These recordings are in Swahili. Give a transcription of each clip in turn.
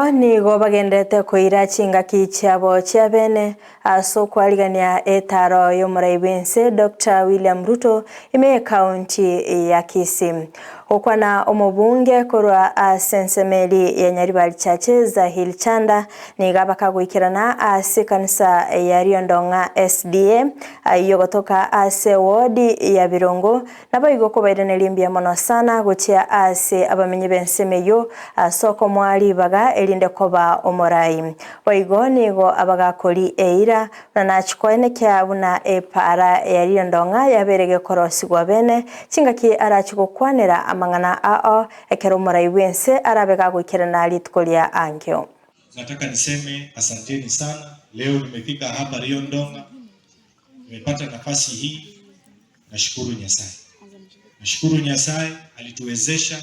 Boigo nigo bagenderete koira chingaki chiabo chia bene ase okwarigania etaro y'omorai bw'ense Doctor William Ruto ime y'ekaunti ya Kisii. Gokwana omobunge korwa ase ensemo eri ya Nyaribari Church Zahil Chanda nigo abakagoikerana ase ekanisa ya Riondong'a SDA ayio gotoka ase ewodi ya Birongo. Naboigo kobairaneria mbuya mono sana gochia ase abamenyi b'ensemo eyio ase okomoa ribaga erinde koba omorai. Boigo nigo abagakori eira buna nachia koenekia buna epaara ya riondong'a yabeire gekorosigwa bene, chingaki arachie gokwanera amang'ana ao ekero omorai bw'ense arabe gagoikerana rituko ria ankio. Nataka niseme asanteni sana. Leo nimefika hapa Riondong'a, nimepata nafasi hii, nashukuru Nyasaye. Nashukuru Nyasaye alituwezesha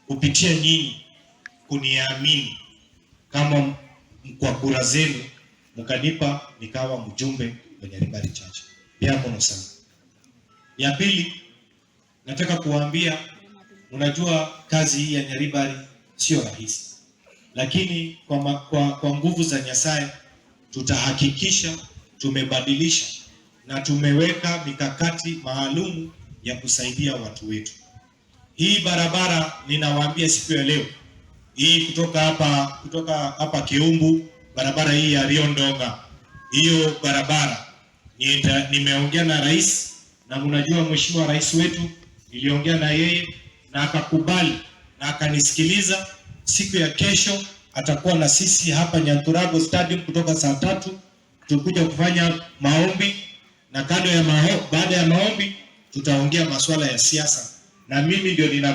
kupitia nyinyi kuniamini kama kwa kura zenu mkanipa nikawa mjumbe wa Nyaribari Church. Mbuya sana. Ya pili, nataka kuwaambia, unajua kazi hii ya Nyaribari sio rahisi, lakini kwa nguvu za Nyasaye tutahakikisha tumebadilisha na tumeweka mikakati maalumu ya kusaidia watu wetu. Hii barabara ninawaambia siku ya leo hii kutoka hapa Kiumbu, barabara hii ya Riondonga, hiyo barabara nimeongea na rais, na mnajua mheshimiwa rais wetu, niliongea na yeye na akakubali na akanisikiliza. Siku ya kesho atakuwa na sisi hapa Nyanturago Stadium kutoka saa 3 tukuja kufanya maombi, na kando ya maho, baada ya maombi tutaongea masuala ya siasa, na mimi ndio nina